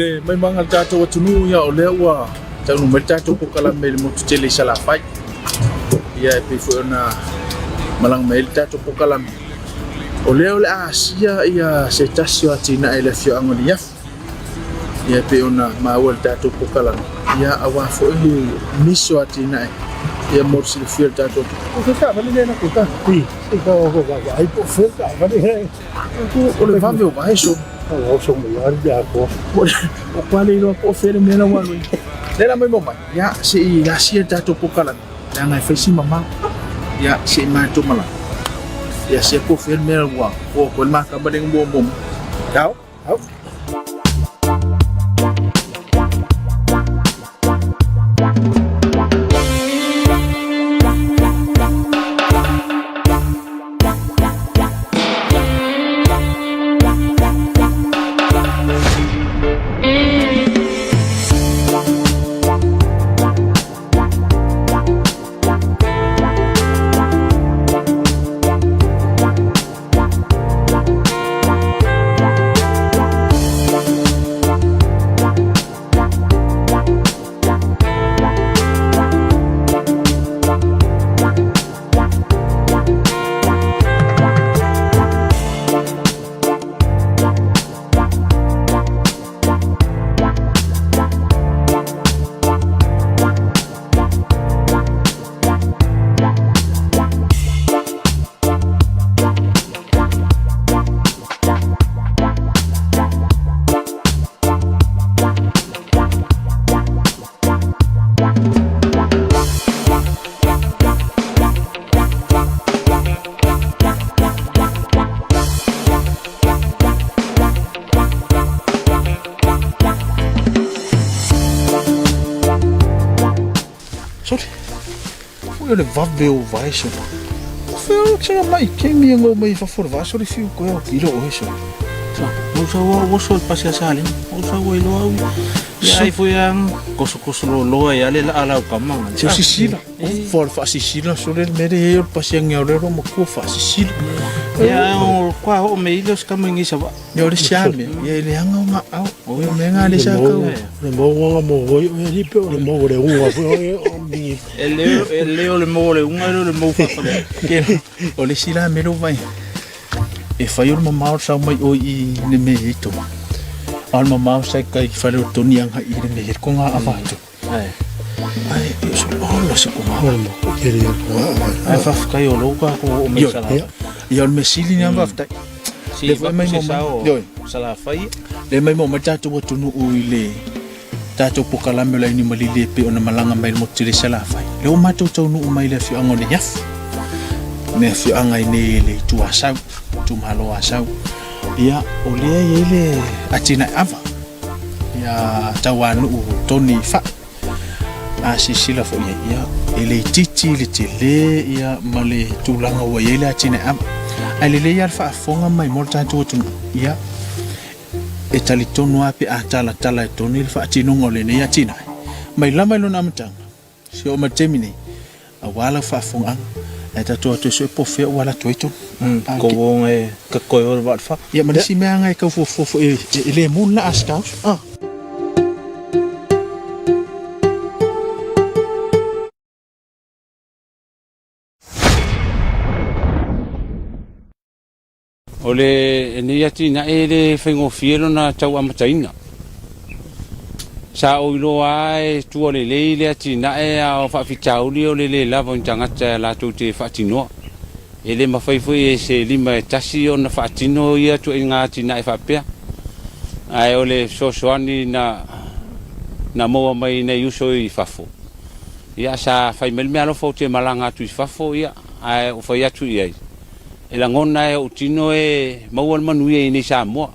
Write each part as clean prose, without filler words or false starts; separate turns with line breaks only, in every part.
le maimaga le tatou atunuu, ia o lea ua taunuu mai le tatou polokalame i le motu tele i Salafai. Ia e pei foi ona malaga mai ai le tatou polokalame. O lea o le a asia ia se tasi o atinae i le afioaga o Niafu. Ia e pei ona maua i le tatou polokalame, ia aua foi nisi o atinae ia mo le silafia o le tatou atunuu. O se taavale lea na kota?
I, se i vaavaai po o fea le taavale lea.
O le vave o vae so.
Oso mai lava le atoa.
O koa le iloa po o fea le mea la ua alu ai. Lea la mai mo mai. Ia, se i asia le tatou polokalame. Leaga e fai si mamao. Ia, se i matou malaga. Ia, asia po o fea le mea ua o atu ai le makama lea na muamua mai. Ao?
Ao.
Sole, oi o le vave o vae sole. O fea o tsa mai ke mi ngo mai fa for va sole fiu ko o kilo o sole.
Sa, o sa wa o sol pasia sale. O sa wa ilo au. Ya ai foi ang koso koso lo lo ya le la ala kama.
Se o sisila. O for fa sisila sole le mere e o pasia ngi o le ro mo ku fa sisila.
Ya o kwa o me ilo ska mo ngi sa va.
Ia o le siame, ia e leaga o gaau, o mea nga le sa kau.
Le mauga mo hoi o ni pe o le mau le unga foi o mi.
E le e le o le mau le unga le mau fa fa.
Ke o le sila me lo vai. E fai o le mamao sa mai o i le me i to. A o le mamao sa kai fale o toni anga i le me ko nga avatu.
Ai.
Ai, e so o la se ko nga.
Ke le ko nga.
Ai fa kai o lo ka ko o me sala.
Ia o le mesili ni amba ftai.
Si
Le foi mai mo mai. Ioe.
Sala fai.
Le mai mo mai tatou atunuu i le tatou polokalame o le ainimalili e pei ona malaga mai le motu tele i Salafai. Le ua matou taunuu mai le afioaga o Neiafu, le afioaga i nei le itu Asau, itumalo o Asau. Ia, o lea e i ai le atinae ava, ia Tauanuu Tony Fai. A silasila foi i ai, ia, e le itiiti le tele ia ma le tulaga ua i ai le atinae ava. Ae lelei lava le faafofoga mai mo le tatou atunuu, ia, e talitonu lava pe a talatala e Tony le faatinoga o lenei atinae, mai lava i lona amataga, seia oo mai i le taimi nei, Aua lau faafofogaaga, ae tatou atu e sue po o fea ua alu atu ai tonu.
Ko wonga e ka koe o le vaa le fa.
Ia ma le isi mea anga e tau fuafua foi e le mu le laa scouts. Ah.
O lenei atinae e le faigofie lona tau amataina. Sa ou iloa lava e tua lelei le atinae a o faafitauli o le le lava o ni tagata latou te faatinoa. E le mafai foi e se lima e tasi ona faatino ia ituaiga atinae faapea. Ae o le fesoasoani na na maua mai nai uso i fafo, ia sa fai mai le meaalofa ou te malaga atu i fafo, ia ae ou fai atu i ai, E lagona e ou tino e maua le manuia i inei Samoa.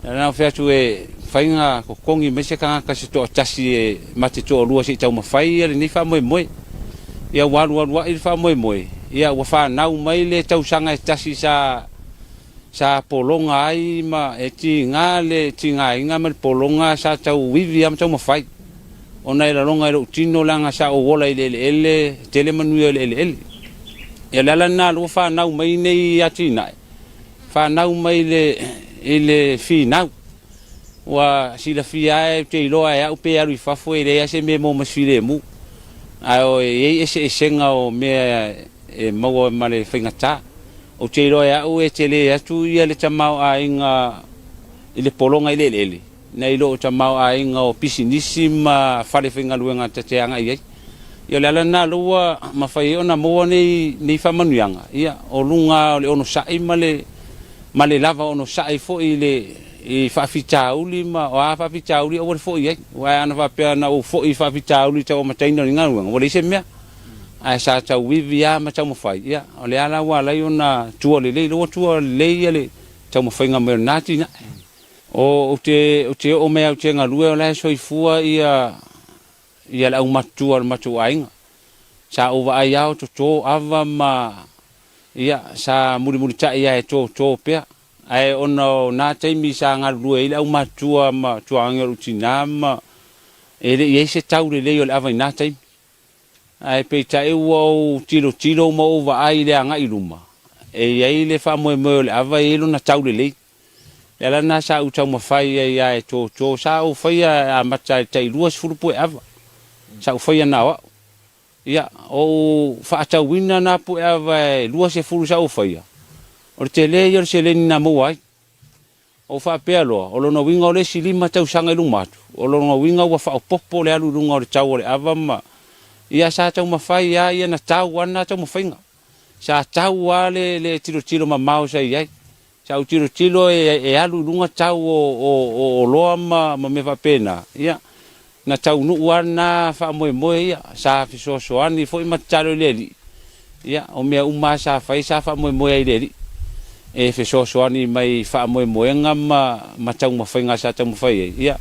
Na fai atu e fai na totogi mai se tagata se toatasi e ma te toalua se i taumafai ia lenei faamoemoe. Ia ua alualu ai le faamoemoe, ia ua fanau mai le tausaga e tasi sa sa pologa ai ma e tiga le tigaina ma le pologa sa tau ivi lava ma taumafai. Ona e laloga e lou tino leaga sa ou ola i le eleele, e tele manuia o le eleele. Ia o le ala lena ua fanau mai nei atinae, fanau mai i le finau. Ua silafia lava ou te iloa e au pe alu i fafo e leai lava se mea e maua ma se filemu. Ae e i ai eseesega o mea e maua ma le faigata. Ou te iloa e au e tele atu ia le tamaoaiga i le pologa i le eleele nai lo tamaoaiga o pisinisi ma fale faigaluega ta te agai i ai. Ia o le ala lena lea ua mafai ai ona maua nei nei faamanuiaga, ia o luga o le onosai ma le ma le lava onosai foi i le i faafitauli ma o a faafitauli aua le foi ai. Aua ana faapea na ou foi i faafitauli i tau amataina o le galuega, ua leai se mea. Ae sa tauivi lava ma taumafai, ia o le ala ua ala ai ona tua lelei, lea ua tua lelei le taumafaiga mai o lena atinae. O, ou te, ou te oo mai lava ou te galue o la e soifua ia, ia le aumatutua o le matou aiga. Sa ou vaai lava o toto ava ma, ia, sa mulimulitai lava e toto pea. Ae ona o na taimi sa galulue ai le aumatutua ma tuaagi o lou tina ma, e le i i ai se tau lelei o le ava i na taimi. Ae peitai ua ou tilotilo ma ou vaai i le agai i luma, e i ai le faamoemoe o le ava e i ai lona tau lelei. O le ala lena sa ou taumafai ai lava e toto. Sa ou faia e amata i le tai 20 pue ava sa ou faia na o au. Ia, ou faatauina na pue ava e 20 sa ou faia, o le tele ia o le seleni na maua ai. Ou faapea loa, o lona uiga o le isi lima tausaga i luma atu, o lona uiga ua faaopoopo le alu i luga o le tau o le ava ma, ia sa taumafai lava ia na tau lava lena taumafaiga. Sa tau lava le, le tilotilo mamao sa i ai. Sa ou tilotilo e, e alu i luga tau o, o, o oloa ma, ma mea faapena, ia, na taunuu lava lena faamoemoe ia. Sa fesoasoani foi ma tatalo i le Alii, ia, o mea uma lava sa fai sa faamoemoe ai i le Alii e fesoasoani mai i faamoemoega ma, ma taumafaiga sa taumafai ai, ia,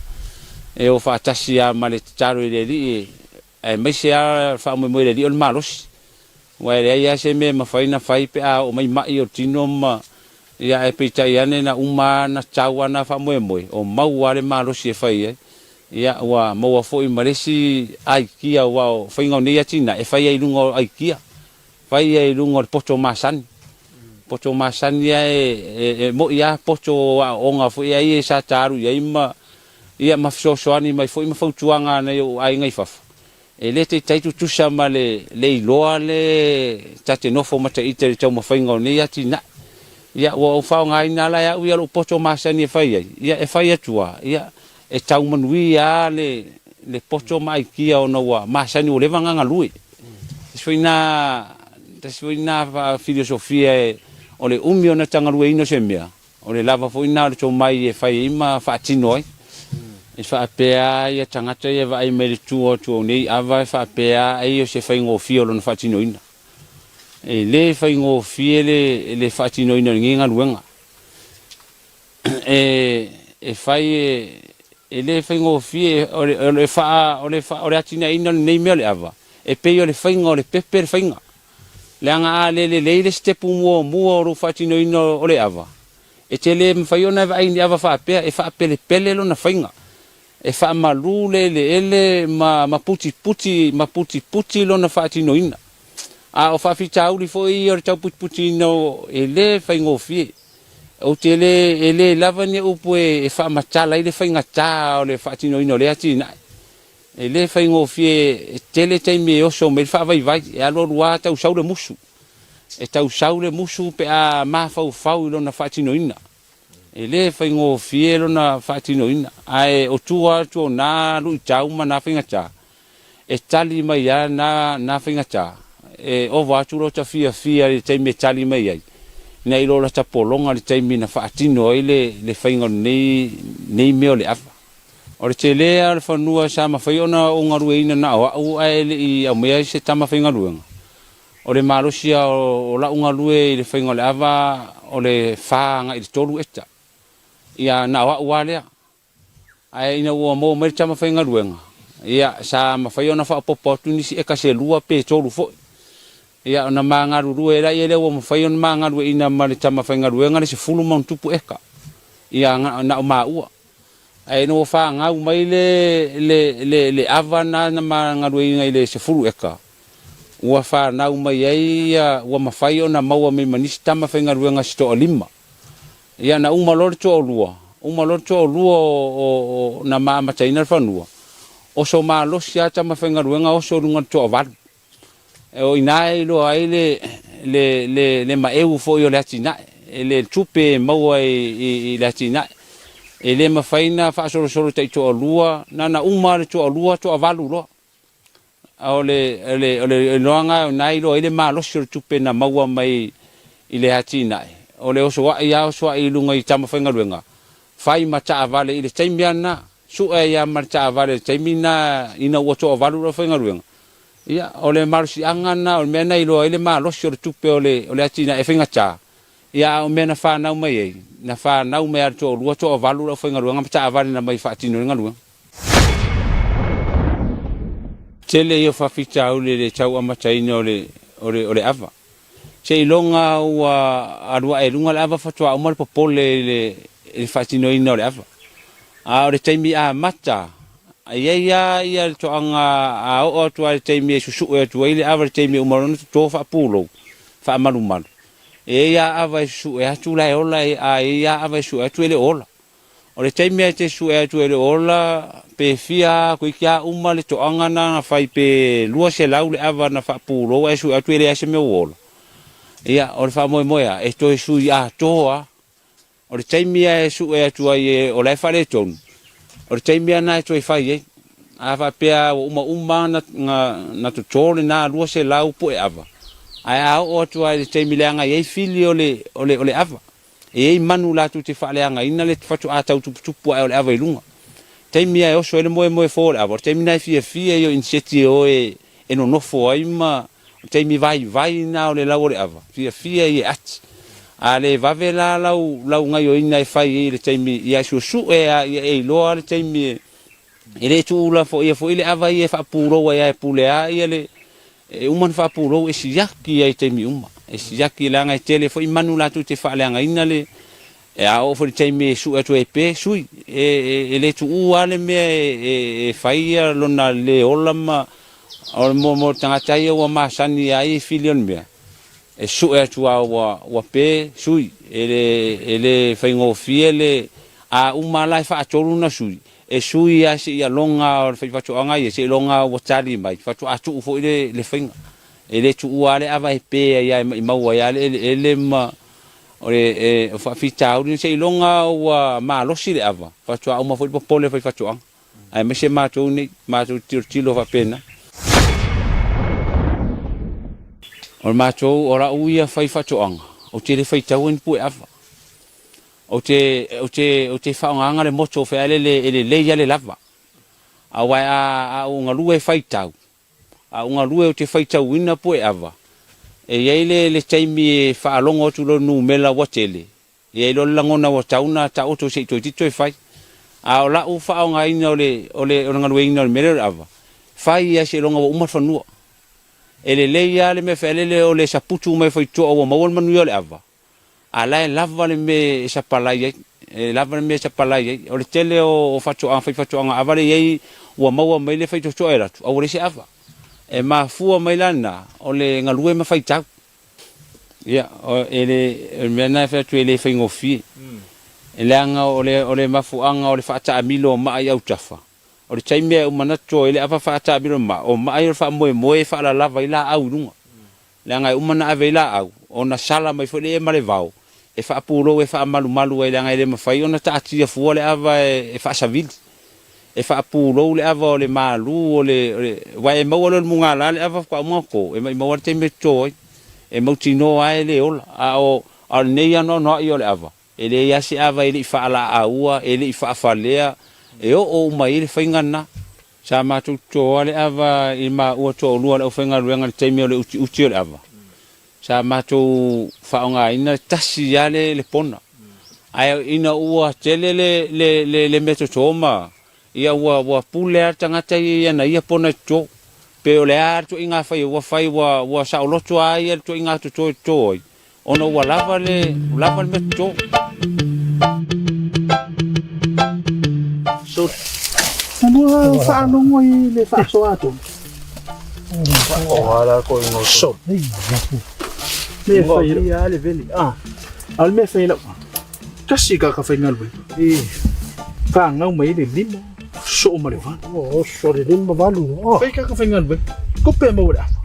e o faatasi lava ma le tatalo i le Alii, aemaise lava le faamoemoe i le Alii o le malosi. Aua e leai lava se mea e mafai ona fai pe a oo mai ma'i o le tino ma, ia, ae peitai ane na uma lava na tau lava na faamoemoe, o mau lava le malosi e fai ai. Ia, ua maua foi ma le isi aikia, aua o faiga o nei atinae, e fai ai i luga o aikia, fai ai i luga o le poto masani. Poto masani lava e moni lava poto o aoaoga foi ia sa ta alu i ai ma, ia, ma fesoasoani mai foi ma fautuaga a nai ou aiga i fafo. E le taitai tutusa ma le iloa le ta te nofo mataita i le taumafaiga o nei atinae. Ia, ua ou faaaogaina la e au ia lou poto masani e fai ai, ia, e fai atu lava, ia, e tau manuia lava le, le poto ma aikia ona ua masani ua leva ona galue. Tasi foi na, tasi foi na filiosofia e, o le umi ona ta galueina o se mea, O le lava foi lena o le tomai e fai ai ma faatino ai. E faapea lava tagata ia e vaai mai le tua atu o nei ava e faapea lava ai o se faigofie o lona faatinoina. E le faigofie le, le faatinoina o lenei galuega. E, e fai e, e le faigofie, o le, o le, faa, o le, o le atinaeina o lenei mea o le ava, e pei o le faiga o le pepe le faiga. Leaga a le lelei le sitepu muamua o lou faatinoina o le ava, e te le mafai ona e vaai i ni ava faapea e faapelepele lona faiga, e faamalu le eleele ma ma putiputi ma putiputi lona faatinoina. A o faafitauli foi ia o le tauputiputiina o e le faigofie. Ou te le, e le lava ni upu e faamatala ai le faigata o le faatinoina o lea atinae. E le faigofie, e tele taimi e oso mai ai le faavaivai, e alualu lava tau sau le musu. E tau sau le musu pe a mafaufau i lona faatinoina. E le faigofie lona faatinoina, ae o tua atu o na luitau ma na faigata, e tali mai lava na, na faigata. E ova atu lota fiafia i le taimi e tali mai ai, nai lo lata pologa i le taimi na faatino ai le, le faiga o lenei, nei mea o le ava. O le tele lava o le fanua sa mafai ona ou galueina na o au ae le i aumaia ai se tama faigaluega. O le malosi lava o lau galue i le faiga o le ava o le fa agai i le tolu eka. Ia na o au lava lea. Ae ina ua maua mai le tama faigaluega, ia sa mafai ona faaopoopo atu nisi eka se lua pe tolu foi. Ia ona ma galulue ai lea ua mafai ona ma galueina ma le tama faigaluega le 10+ eka. Ia na o maua. Ae ina ua fanau mai le, le, le, le ava na na ma galueina i le 10 eka, ua fanau mai ai ia, ua mafai ona maua mai ma nisi tama faigaluega se toalima. Ia na uma loa le toalua, Uma loa le toalua o na ma amataina le fanua, oso malosi lava tama faigaluega oso i luga o le toavalu. O i ina e iloa ai le maeu foi o le atinae, le tupe e maua i le atinae. E le mafai ona faasolosolo taitoalua, na ona uma lava o le toalua toavalu loa. O le iloaga o i ina e iloa ai le malosi o le tupe na maua mai i le atinae, o le osoai lava osoai i luga i tama faigaluega, fai ma taavale i le taimi lava lena, sue ai lava ma le taavale i le taimi lena ina ua toavalu le aufaigaluega. Ia, o le malosiaga lena, o le mea lena e iloa ai le malosi o le tupe o le atinae e faigata, ia a o mea na fanau mai ai, na fanau mai lava i le toalua, toavalu le aufaigaluega ma taavale na aumai e faatino ai le galuega. Tele ia o faafitauli i le tau amataina o le o le ava. Seiloga ua alu ae i luga le ava faatoa uma le popole i le faatinoina o le ava. A o le taimi amata, e i ai lava ia le toaga a oo atu lava i le taimi e susue atu ai le ava i le taimi e uma loa ona toto faapulou, faamalumalu. E i ai lava ava e susue atu la e ola, a i ai lava ava e susue atu e le o ola. O le taimi e te sue atu e le ola, pe fia toeitiiti lava uma le toaga na na fai pe 200 le ava na faapulou ae sue atu e leai se mea ua ola. Ia, o le faamoemoe lava, e toe sui atoa lava. O le taimi lava e sue atu ai o la e faaletonu, o le taimi lava lena e toe fai ai. A faapea ua umauma na toto lena 200 pue ava, ae a oo atu lava i le taimi leaga e i ai fili o le ava, E i ai manu latou te faaleagaina le faatoa tau tuputupu ae o le ava i luga. Taimi lava e oso ai le moemoe fo o le ava, o le taimi lena e fiafia ai o iniseti e o e nonofo ai ma o le taimi vaivai lena o le lau o le ava, fiafia ai e ati. A le vave la lau lau gaioiga e fai ai i le taimi ia suesue lava ia e iloa le taimi e E le tuulafoaia foi le ava ia e faapulou ai lava e pule lava ia le e uma ona faapulou e siaki ai i taimi uma. E siaki leaga e tele foi manu latou te faaleagaina le e a oo foi i le taimi e sue atu ai e pe, sui. E le tuua lava le mea e fai ia lona le ola ma o le mo le tagata ia ua masani a ia i fili o le mea, e sue atu lava ua pe, sui. E le faigofie le a uma la e faatolu ona sui, E sui lava seia loga o le faifaatoaga ia, seia loga ua tali mai, faatoa tuu foi le faiga. E le tuua lava le ava e pe ai lava e maimau ai lava le eleele ma o le faafitauli seiloga ua malosi le ava, faatoa uma foi le popole o le faifaatoaga, aemaise matou nei, matou te tilotilo faapena. O le matou, o lau ia faifaatoaga, ou te le faitaua ni pue ava. Ou te, ou te, ou te faaaogaina le moto feaelele e lelei lava le lava. Aua a, a ou galue e faitau, a ou galue ou te faitauina pueava, e i ai le, le taimi e faalogo atu loa i le numera ua tele, e i ai loa le lagona ua tatau ona taoto se i toeitiiti toe fai. A o lau faaaogaina o le, o le, o le galueina o le mea lea o le ava, fai lava seiloga ua uma le fanua. E lelei lava le mea feaelele o le saputu mai faitotoa ua maua le manuia o le ava, A la e lava le mea e sapalai ai, e lava le mea e sapalai ai. O le tele o faatoaga, faifaatoaga ava lea e i ai ua maua mai le faitotoa e alu atu, a ua leai se ava. E mafua mai la lena, o le galue ma faitau. Ia, e le, o le mea lena e fai atu e le faigofie. Leaga o le, o le mafuaaga o le faataamilo o maa i autafa, o le taimi e uma ona toto ai le ava faataamilo maa, o maa ia o le faamoemoe e faalalava ai laau i luga. Leaga e uma ona ave ai laau, ona sala mai foi lea ma le vao, e faapulou e faamalumalu ai leaga e le mafai ona taatia fua le ava e faasavili. E faapulou le ava o le malu o le, aua e maua loa e le mugala le ava faatoa uma ona toto, e maumau lava le taimi e toto ai. E mautinoa lava e le ola. A o lenei anoanoai o le ava, e leai lava se ava e le i faalaaua, e le i faafalea, e oo uma i ai le faiga lena. Sa matou totoa le ava i maua toalua o le aufaigaluega i le taimi o le utiuti o le ava. Sa matou faaaogaina le tasi lava le pona. Ae ina ua tele le mea toto ma ia ua pule lava le tagata ia i ana ia pona e toto. Pe o le a le ituaiga fai ua fai ua saoloto lava ia le ituaiga toto e toto ai ona ua lava le mea toto.
So, ua faalogo i le faasoa atu. So, me fai ia le vele. Ah, a o le mea fai lau. Tasi ka ka faigaluega. Fagau mai ai le 5, soo ma le 8.
Oso le 5 8.
Oh. Fai ka ka faigaluega. Tupe e maua i le afa.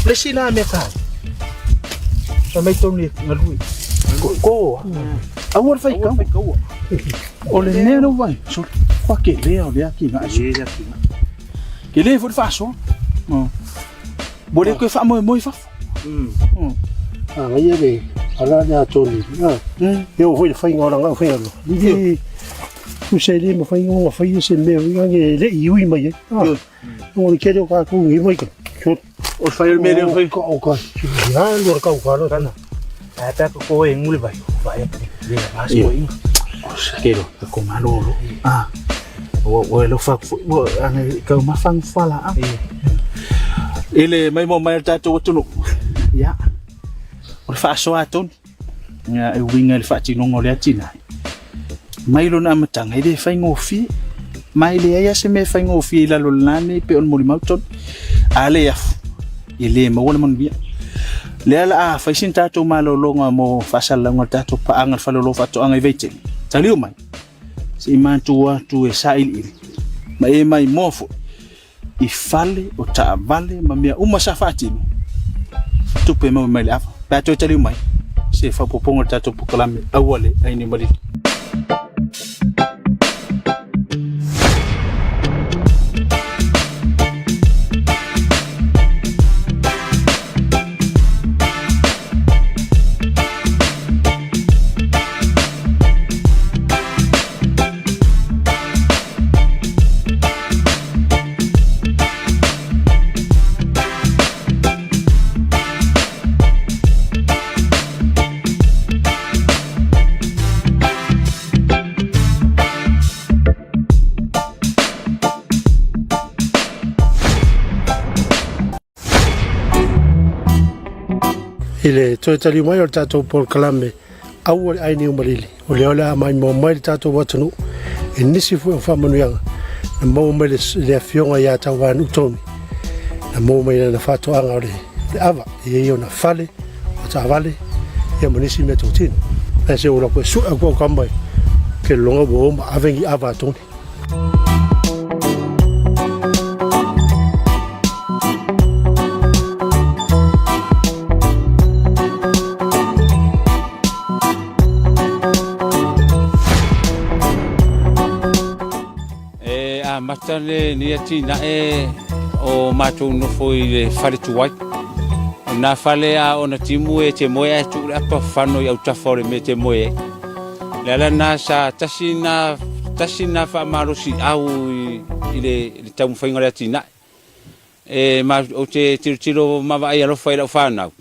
Le isi la mea taua. Fai mai tonu e galue. Ko. Aua le fai kaua. O le mea lea ua vaai, sole, kua kelea o lea atinae. Kele foi le faasoa. Ua le toe faamoemoe i fafo.
Manaia le ala lea a Tony. E oo foi i le faiga o lana aufaigaluega. I tusa e le mafai ona faia se mea foi lea e le i ui mai ai. O le tele o tatou i mai ka.
O le fai o le mea lea fai.
O ka. Ya lu ka ka lo
tana. A ta ko ko e ngule vai. Vai a le va se ko inga. Kero ka ko malo lo. Ah. Ua ua lo fa ua anga ka ma fang fala a. I le maimoa mai o le tatou atunuu. Ia. O le faasoa atonu. Ia e uiga i le faatinoga o le atinae. Mai lona amataga e le faigofie. Ma e leai lava se mea e faigofie i lalo o lena mea e pei o le molimau tonu. A le afu, e le maua le manuia. Lea la a fai sina tatou malologa mo faasalalauga o le tatou paaga le fale o lo faatoaga i Vaitele. Taliu mai, se i matou atu e sailiili ma e maimoa foi i fale o taavale ma mea uma sa faatino, tupe e maua mai le ava. Pe a toe taliu mai, se faaopoopoga o le tatou polokalame aua le aini malili.
I le toe taliu mai o le tatou polokalame Aua le Ai Niu Malili, o lea o le a maimoa mai le tatou atunuu i nisi foi o faamanuiaga na maua mai le Afioga ia Tauanu'u Tony, na maua mai lana faatoaga o le ava, e i ai ona fale, o taavale, ia ma nisi mea totino. Ae se ola koe sue aku au kama ke longa ua o ma ave ni ava a Tony.
E amata lenei atinae o matou nofo i le fale tuai. O na fale a ona timu e te moe ae tuu le apa fano i autafa o le mea e te moe ai. Le ala na sa tasi na tasi na faamalosi au i le taumafaiga o le atinae. E ma ou te tilotilo ma vaai alofa i lau fanau.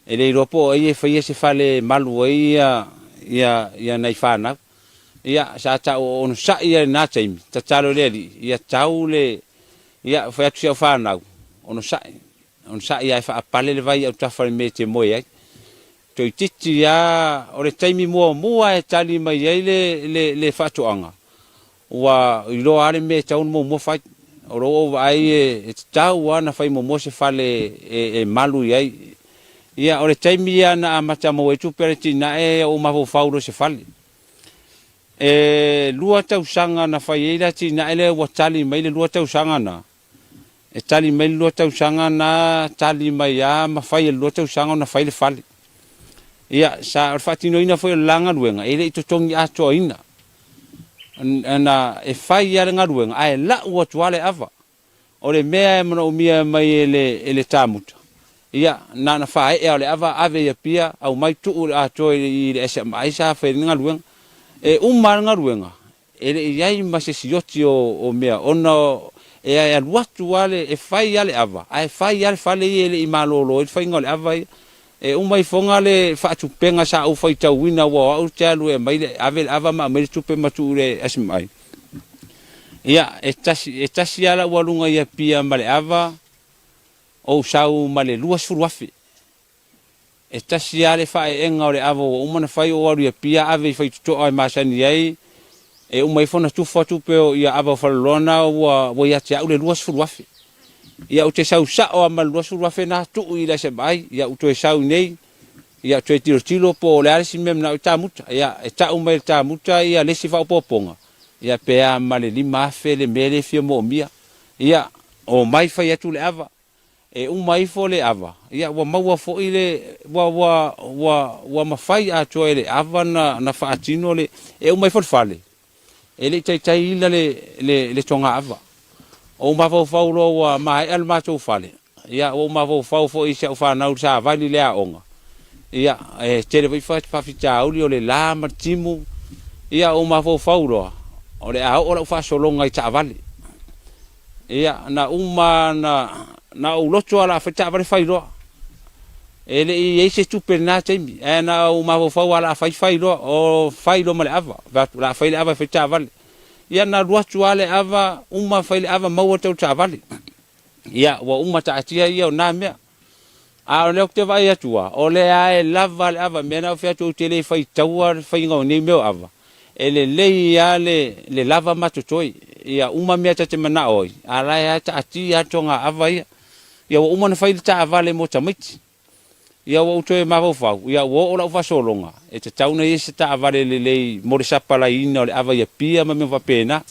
E le iloa po o ai e faia se fale e malu ai ia ia ia nai fanau. Ia sa tau o onosai ia i lena taimi, tatalo i le Alii, ia tau le ia fai atu si au fanau, onosai, onosai ae faapale le vai i autafa i le mea e te moe ai. Toeitiiti lava o le taimi muamua e tali mai ai le le le faatoaga, Ua iloa lava le mea e tatau ona muamua fai. O lou ou vaai e tatau lava ona fai muamua se fale e malu i ai. Ia, o le taimi ia na amata maua ai tupe a le atinae ou mafaufau loa i se fale. E lua tausaga na fai ai le atinae lea ua tali mai le lua tausaga na. E tali mai le lua tausaga na, tali mai lava ma fai e le lua tausaga ona fai le fale. Ia, sa, o le faatinoina foi o le la galuega, e le i totogi atoaina. Na e fai lava le galuega ae lau atu lava le ava. O le mea e manaomia mai e le, e le tamuta, ia, na ona faaee lava o le ava, ave i Apia, aumai tuu atoa i le SMI sa fai ai le galuega. E uma lava le galuega, e le i i ai ma se sioti o mea, ona e alu atu lava le, e fai lava le ava, ae fai lava le fale ia e le i malolo ai le faiga o le ava ia. E uma ifoga le faatupega sa ou faitauina aua o au ou te alu e aumai le, ave le ava ma aumai le tupe ma tuu i le SMI. Ia, e tasi, e tasi lava lau aluga i Apia ma le ava, ou sau ma le 20,000. E tasi lava le faaeega o le ava ua uma ona fai, ou alu i Apia ave i faitotoa e masani ai, e uma ifo ona tufa tupe o ia ava o Faleoloa na ua ia te au le 20,000. Ia ou te sau sao lava ma le 20,000 na tuu i le SMI, ia ou toe sau i nei, Ia, toe tilotilo po o le a le isi mea e manao ai tamuta. Ia, e tau mai e le tamuta ia le isi faaopoopoga, ia pe a ma le $5,000 le mea lea e fia moomia. Ia, omai fai atu le ava. E uma ifo le ava, ia ua maua foi le, ua, ua, ua, ua mafai atoa e le ava na, na faatino le, e uma ifo le fale, e le i taitai ila le, le, le togaava. Ou mafaufau loa ua maea le matou fale, ia ua ou mafaufau foi i si au fanau savali i le aoga, ia e tele foi faafitauli o le la ma le timu, ia ou mafaufau loa, o le a oo lau faasologa i taavale. Ia na uma na, na ou loto lava o le a fai le taavale fai loa. E le i i ai se tupe i lena taimi, ae na ou mafaufau lava o le a fai fai loa, o fai loa ma le ava, fai atu o le a fai le ava e fai taavale. Ia na alu atu lava le ava, uma fai le ava maua le tau taavale. Ia ua uma taatia ia o na mea. A o lea ou te vaai atu lava, o lea lava e lava le ava, mea na ou fai atu ou te le faitaua le faiga o nei mea o ava. E lelei lava le, le lava ma totoe. Ia uma mea ta te manao ai, a la e lava e taatia lava le toga ava ia. Ia ua uma ona fai le taavale mo tamaiti. Ia ua ou toe mafaufau, ia ua oo lau faasologa, e tatau ona i ai se taavale lelei mo le sapalaiina o le ava i Apia ma mea faapena.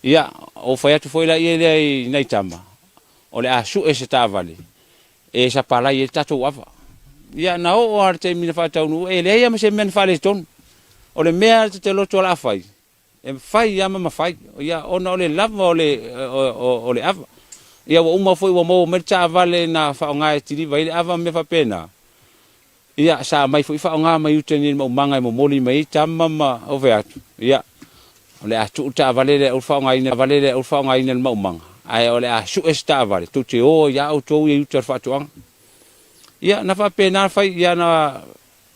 Ia, ou fai atu foi laia lea i nai tama, o le a sue se taavale e sapalai ai le tatou ava. Ia, na oo lava i le taimi na faataunuu, e leai lava ma se mea na faaletonu. O le mea ta te loto o le a fai, E fai lava ma mafai, ia, ona o le lava o le, o, o le ava. Ia, ua uma foi ua maua mai le taavale na faaaoga e kiliva ai le ava ma mea faapena. Ia, sa aumai foi faaaoga mai uta i nei maumaga e momoli mai ai tama ma ove atu. Ia, o le a tuu le taavale lea e faaaogaina, taavale lea e faaaogaina i le maumaga, ae o le a sue se taavale, tou te o ai lava outou ia i uta i le faatoaga. Ia, na faapena fai, ia na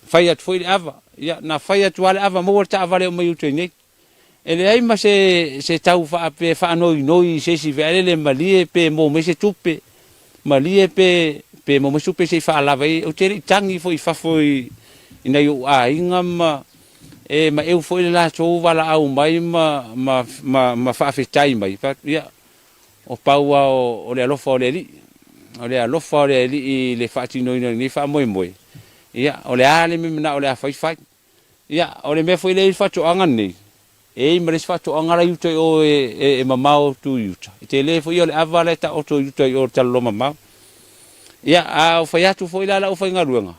Fai atu foi le ava. Ia, na fai atu lava le ava, maua le taavale e omai i uta i nei. E leai ma se, se tau faape faanoinoi i se isi fealele, malie pe maua mai se tupe, malie pe, pe maua mai se tupe se i faalava ai. Ou te le i tagi foi i fafo i, i nai ou aiga ma, e maeu foi le latou valaau mai ma, ma, ma, ma faafetai mai. Fai atu, ia, O pau lava o le alofa o le Alii, o le alofa o le Alii i le faatinoina o lenei faamoemoe, ia, o le a le mea manao o le a fai, fai. Ia, o le mea foi lea i le faatoaga lenei, e i ai ma le isi faatoaga la i uta i o e mamao atu i uta, e tele foi ia o le ava la e taoto i uta i o i le talaloa mamao. Ia, a o fai atu foi la le aufaigaluega,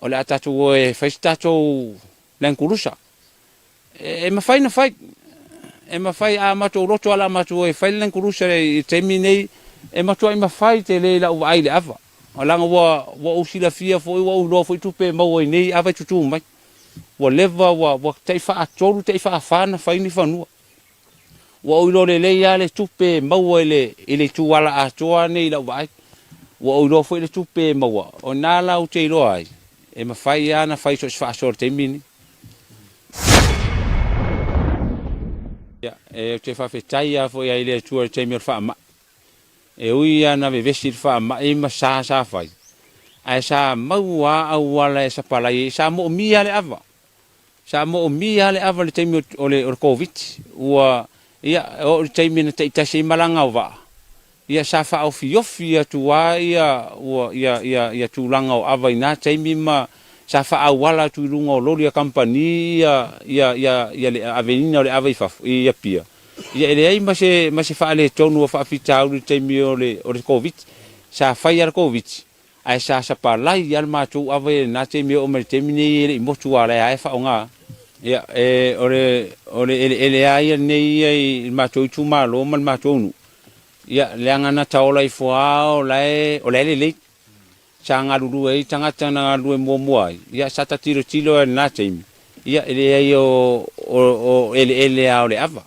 o le a tatou o e fai se tatou Land Cruiser. E mafai ona fai. E mafai, a matou loto lava o le a matou o e fai le Land Cruiser i le taimi lenei, e matuai mafai tele i lau vaai i le ava. Leaga ua ua ou silafia foi, ua ou iloa foi tupe e maua i nei ava e tutu mai. Ua leva, ua ua tai faatolu tai faafa ona fai ni fanua. Ua ou iloa lelei lava le tupe e maua i le i le ituala atoa nei i lau vaai. Ua ou iloa foi le tupe e maua, o lena la ou te iloa ai, e mafai lava ona fai so o se faasoa i le taimi lenei. Ia, e, ou te faafetai lava foi i le Atua i le taimi o le faamai. E ui lava na vevesi i le faamai ma sa sa fai, ae sa maua lava auala e sapalai ai, sa moomia lava le ava. Sa moomia lava le ava i le taimi o le, o le Koviti. Ua, ia, e oo i le taimi na taitasi ai malaga o vaa, ia sa faaofiofi atu lava ia, ua, ia, ia, ia tulaga o ava i na taimi ma sa faaauala atu i luga o loli a kamupani ia, ia, ia, ia le aveina o le ava i fafo, i Apia. Ia e leai ma se, ma se faaletonu o faafitauli i le taimi o le, o le Koviti. Sa fai lava le Koviti, ae sa sapalai lava le matou ava i lena taimi e oo mai i le taimi nei e le i motu lava o la e lava e faaaoga. Ia, e, o le, o le eleele lava ia lenei ia i le matou itumalo ma le matou nuu, ia, leaga na taola ifo lava o la e, o la e lelei. Sa galulue ai tagata na galulue muamua ai, ia sa ta tilotilo ai i lena taimi, ia e leai o, o, o eleele lava o le ava.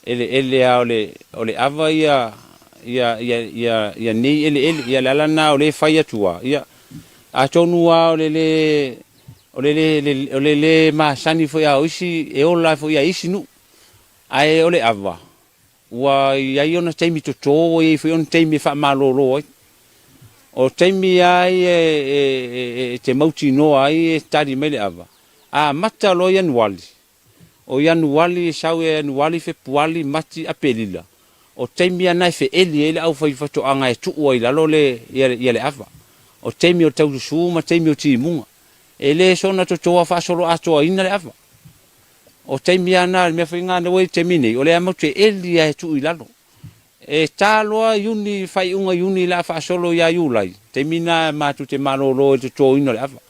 Eleele lava o le, o le ava ia, ia, ia, ia, ia nei eleele. Ia le ala lena o lea e fai atu lava, ia, atonu lava o le lē, o le lē, o le lē masani foi a o isi, e ola foi a isi nuu. Ae o le ava, ua i ai ona taimi toto, ua i ai foi ona taimi e faamalolo ai. O taimi lava ia e te mautinoa ai e tali mai le ava, amata loa Ianuali, o Ianuali e sau ia Ianuali, Fepuali, Mati, Aperila, o taimi lava na e feeli ai le aufaifaatoaga e tuu ai i lalo le ava. O taimi o le taususu ma taimi o timuga. E le soona totoa faasoloatoaina le ava. O taimi lava na o le mea foi lena ua i le taimi nei, o lea matou te eli lava e tuu i lalo. E ta loa Iuni, faaiuga Iuni o le a faasolo ia Iulai, taimi lena matou te malolo ai i le totoina o le ava,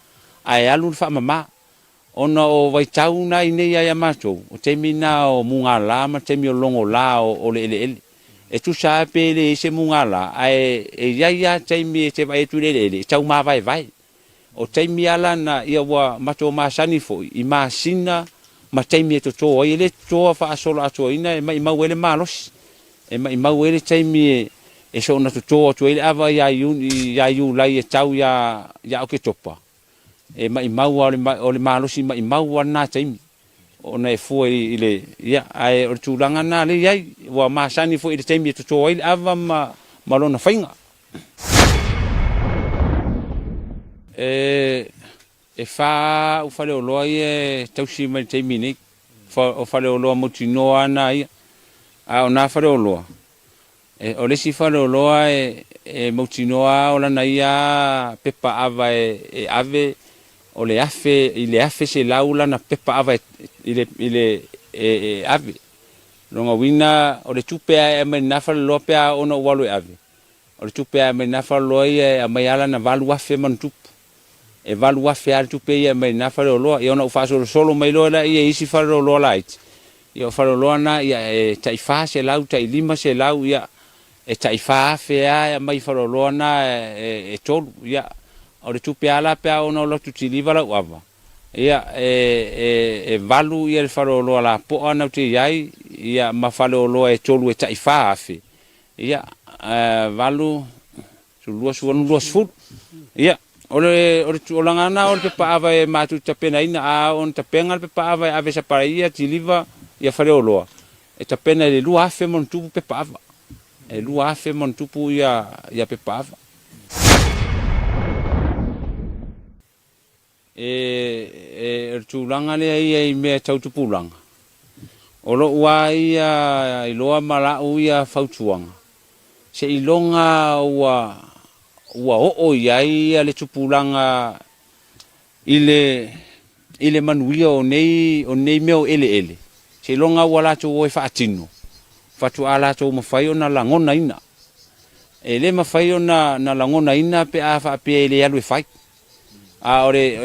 ae alu le faamama. Ona o vaitau na i inei ia ia matou, o taimi na o mugala ma taimi o logola o le eleele. E tusa lava pe leai se mugala, ae e i ai lava taimi e te vaai atu i le eleele e tau mavaevae. O taimi lava la na, ia ua matou masani foi i masina ma taimi e toto ai. E le totoa faasoloatoaina e maimau ai le malosi, e maimau ai le taimi e soona toto atu ai le ava ia Iuni, ia Iulai e tau ia Oketopa. E maimau lava, o le malosi maimau lava lena taimi ona e fua i le, ia, ae o le tulaga lena lea e i ai, ua masani foi i le taimi e toto ai le ava ma lona faiga. E e fa au faleoloa ia e tausi mai i le taimi nei, o faleoloa mautinoa lava na ia. A o na faleoloa, o le isi faleoloa e mautinoa lava o lana ia pepa ava e ave o le afe i le 1,100 lana pepa ava i le e ave. O lona uiga o le tupe lava e aumai i lena faleoloa pe a oo ina ou alu e ave, O le tupe a aumai i na faleoloa ia e aumai lava lana 8,000 ma ona tupu. E 8,000 lava le tupe ia e aumai i na faleoloa. Ia ona ou faasolosolo mai loa lea i isi faleoloa laiti, ia o faleoloa na ia e tai 400, tai 500, ia e tai 4,000 lava e aumai i faleoloa na e tolu. Ia o le tupe lava la pe a oo ina ou alu atu kiliva lau ava, ia e valu ia le faleoloa lapoa na ou te i ai, ia ma faleoloa e tolu e tai 4,000, Ia, 8, 20, 20. Ia, o le, o le tulaga lena o le pepa ava e matou te tapenaina, a oo ina tapena le pepa ava e ave e sapalaia, kiliva, ia faleoloa, e tapena i le 2,000 ma ona tupu pepa ava. E 2,000 ma ona tupu ia, ia pepa ava. E, e, o le tulaga lea ia i mea tau tupulaga, o lou lava ia iloa ma lau ia fautuaga, seiloga ua, ua oo i ai le tupulaga i le, i le manuia o nei, o nei mea o eleele, seiloga ua latou o e faatino, faatoa latou mafai ona lagonaina. E le mafai ona lagonaina pe a faapea e le alu e fai. A o le,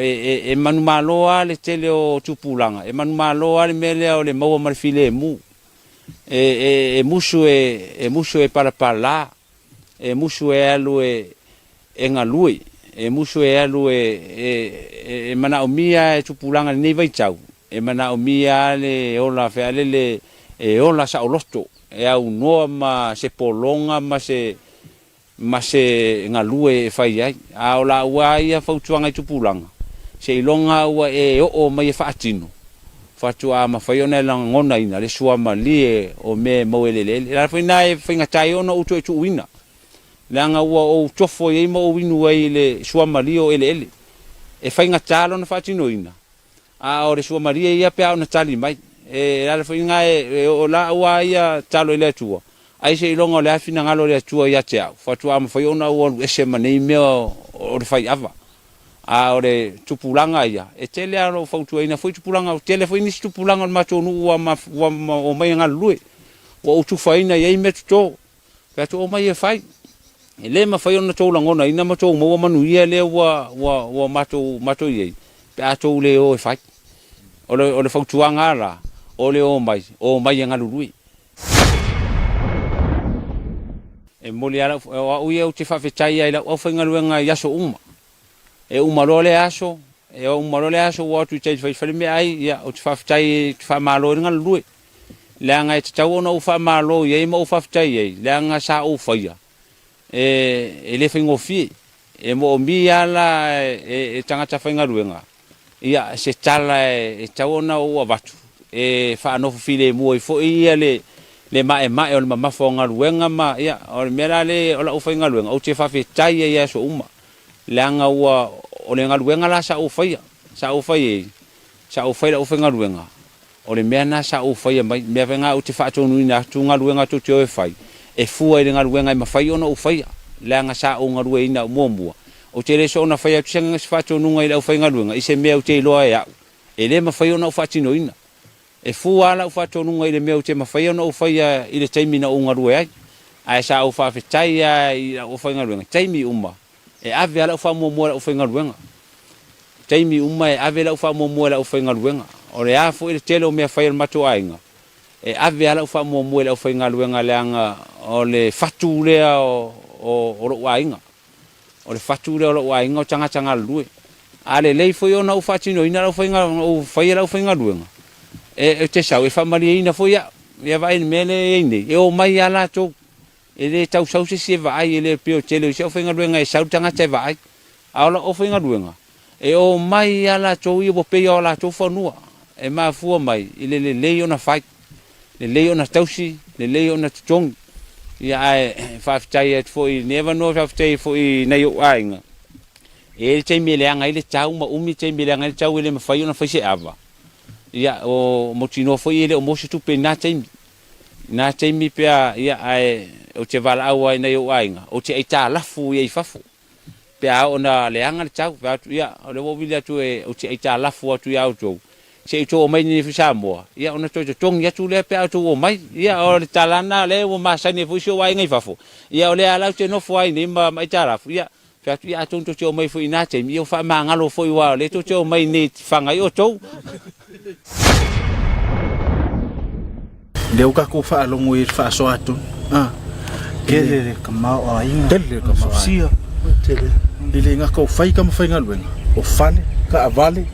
e manumalo lava le tele o tupulaga, e manumalo lava le mea lea o le maua ma le filemu. E musu e, e musu e palapala, e musu e alu e, e galue, e musu e alu e, e manaomia e tupulaga i lenei vaitau, e manaomia lava le ola fealele e ola saoloto, e aunoa ma se pologa ma se ma se galue e fai ai. A o laua lava ia fautuaga i tupulaga, seiloga ua e oo mai e faatino, faatoa mafai ona e lagonaina le suamalie o mea e maua i le eleele. O le ala foi lena e faigata ai ona ou toe tuuina, leaga ua ou tofo i ai ma ou inu ai i le suamalie o eleele. E faigata lona faatinoina, A o le suamalie ia pe a ona tali mai. E ala foi lena e o laau a ia talo i le Atua, ai seiloga o le a finagalo o le Atua ia te au, faatoa mafai ona ou alu ese ma nei mea o le fai ava. A o le tupulaga ia, e tele lava lou fautuaina foi tupulaga, ua tele foi nisi tupulaga o le matou nuu ua omai e galulue, ua ou tufaina i ai mea toto. Fai atu, Omai e fai. E le mafai ona tou lagonaina ma tou maua manuia lea ua, ua, ua matou, matou i ai, pe a tou le o e fai. O le, o le fautuaga lava la, o le omai, omai e galulue. E momoli lava lau, o au ia ou te faafetai lava i lau aufaigaluega i aso uma. E uma loa le aso, e uma loa le aso ua o atu i tai fai fale meaai, ia, ou te faafetai, ou te faamalo ai le galulue. Leaga e tatau ona ou faamalo i ai ma ou faafetai i ai, leaga sa ou faia, e le faigofie. E moomia lava la e tagata faigaluega ia se tala e tatau ona ou avatu e faanofo filemu ai foi le maemae o le mamafa o galuega ma, ia, o le mea la lea o lau faigaluega, ou te faafetai ai i aso uma, leaga ua, o le galuega la sa ou faia, sa ou fai ai, sa ou fai lau faigaluega, O le mea lena sa ou faia mai, mea foi lena ou te faatonuina atu galuega tou te o e fai, e fua i le galuega e mafai ona ou faia, leaga sa ou galueina muamua. Ou te le soona fai atu se agaga se faatonuga i le aufaigaluega i se mea ou te iloa e au, e le mafai ona ou faatinoina. E fua lava lau faatonuga i le mea ou te mafai ona ou faia i le taimi na ou galue ai. Ae sa ou faafetai lava i lau aufaigaluega, taimi uma e ave lava lau faamuamua i le aufaigaluega. Taimi uma e ave lau faamuamua i le aufaigaluega. O le a foi le tele o mea fai a le matou aiga, e ave lava lau faamuamua i le aufaigaluega leaga o le fatu lea o lou aiga. O le fatu lea o lou aiga o tagata galulue. A lelei foi ona ou faatinoina lau faiga, ou faia lau faigaluega, e te sau e faamalieina foi au. Ia vaai i le mea lea e i ai nei, e omai lava latou, e le tau sau se isi e vaai, e le pei o le tele o isi aufaigaluega e sau le tagata e vaai. A o lau aufaigaluega, e omai lava latou ia ua pei lava o latou fanua, e mafua mai i le lelei ona fai. Lelei ona tausi, lelei ona totogi. Ia ae faafetai atu foi i lenei avanoa, faafetai foi i nai ou aiga, e i ai le taimi e leaga ai le tau ma umi le taimi e leaga ai le tau e le mafai ona fai se ava. Ia o mautinoa foi e le o maua se tupe i na taimi. I na taimi pe a, ia ae ou te valaau lava i nai ou aiga, ou te aitalafu ia i fafo. Pe a oo ina leaga le tau, fai atu, ia, o lea ua ou vili atu e, ou te aitalafu atu ia outou, se i outou omai nei i Samoa, ia, ona toe totogi atu lea pe a outou omai. Ia, o le tala lena o lea ua masani ai foi si ou aiga i fafo, ia, o lea lava la ou te nofo ai nei ma aitalafu, ia, fai atu, ia, atonu tou te omai foi i na taimi, ia ua faamagalo foi aua o lea tou te omai nei e faga ai outou.
Lea ua tatou faalogo i le faasoa atu. Ah.
Tele le tamaoaiga.
Tele le tamaoaiga.
Tele.
E le gata o fai tama faigaluega, o fale, taavale,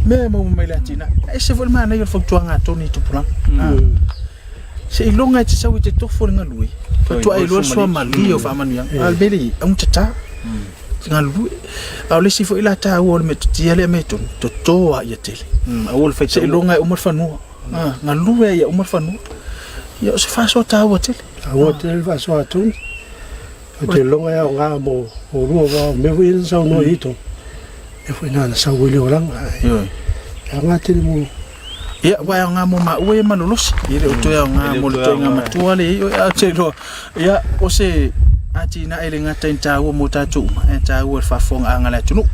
mea e maua mai le atinae. E ese foi le manaia o le fautuaga a Tony i tupulaga. Mm. Seiloga e te sau e te tofo le galue, faatoa e iloa le suamalie o faamanuiaga. A o le mea lea e i ai, augatata. Galulue. A o le isi foi la taua o le metotia lea mea tonu, toto lava ia tele.
Aua le faitaua.
Seiloga e uma le fanua. Galue ai ia uma le fanua. Ia o se faasoa taua tele.
Taua tele le faasoa a Tony. Ou te iloga e aoga mo oulua aua o mea foi ia na saunoa i ai Tony, mea foi na na sau ai le olaga.
Ioe.
E aoga tele mo
Ia, ua e aoga mo maua ia malolosi. E le o toe aoga mo le toega matua le i oe, ae ou te iloa, ia, o se atinae le gata i taua mo tatou uma, ae taua i le faafofogaaga a le atunuu.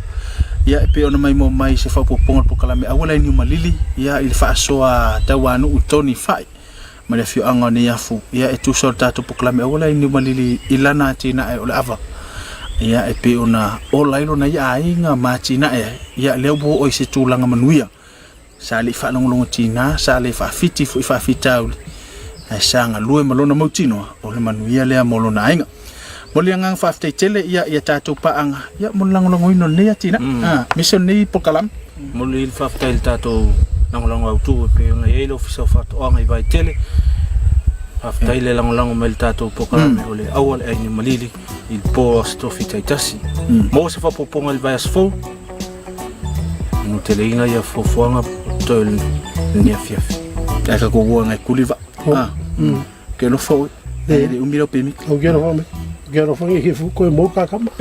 Ia, e pei ona maimoa mai se faaopoopoga o le polokalame Auala i Niumalili, ia, i le faasoa tauanuu i Tony Fai ma le afioaga o Neiafu, ia, e tusa o le tatou polokalame Auala i Niumalili i lana atinae o le ava. Ia, e pei ona ola ai lona ia aiga ma atinae ai, ia, lea ua oo i se tulaga manuia. Sa le i faalogologo tiga, sa le faafiti foi faafitauli, ae sa galue ma lona mautinoa, o le manuia lea mo lona aiga. Mo le agaga faafetai tele ia ia tatou paaga ia mo le lagolagoina o lenei atinae, mm. ah, aemaise o lenei polokalame.
Momoli le faafetai i le tatou lagolago autu e pei ona i ai le Ofisa o Faatoaga i Vaitele. Faafetai le lagolago mai i le tatou polokalame mm. o le Aua le Ai Niumalili i le po o Aso Tofi taitasi. Mm. Maua se faaopoopoga i le vaiaso fou. Manuteleina ia fuafuaga o totoe o lenei afiafi.
Ae ka kou ngai kuli va. Ah. Ke no fo. E le umi lau pemiki.
Au ke alofa mai. Ke alofa ngi ke fu koe mo ka kama.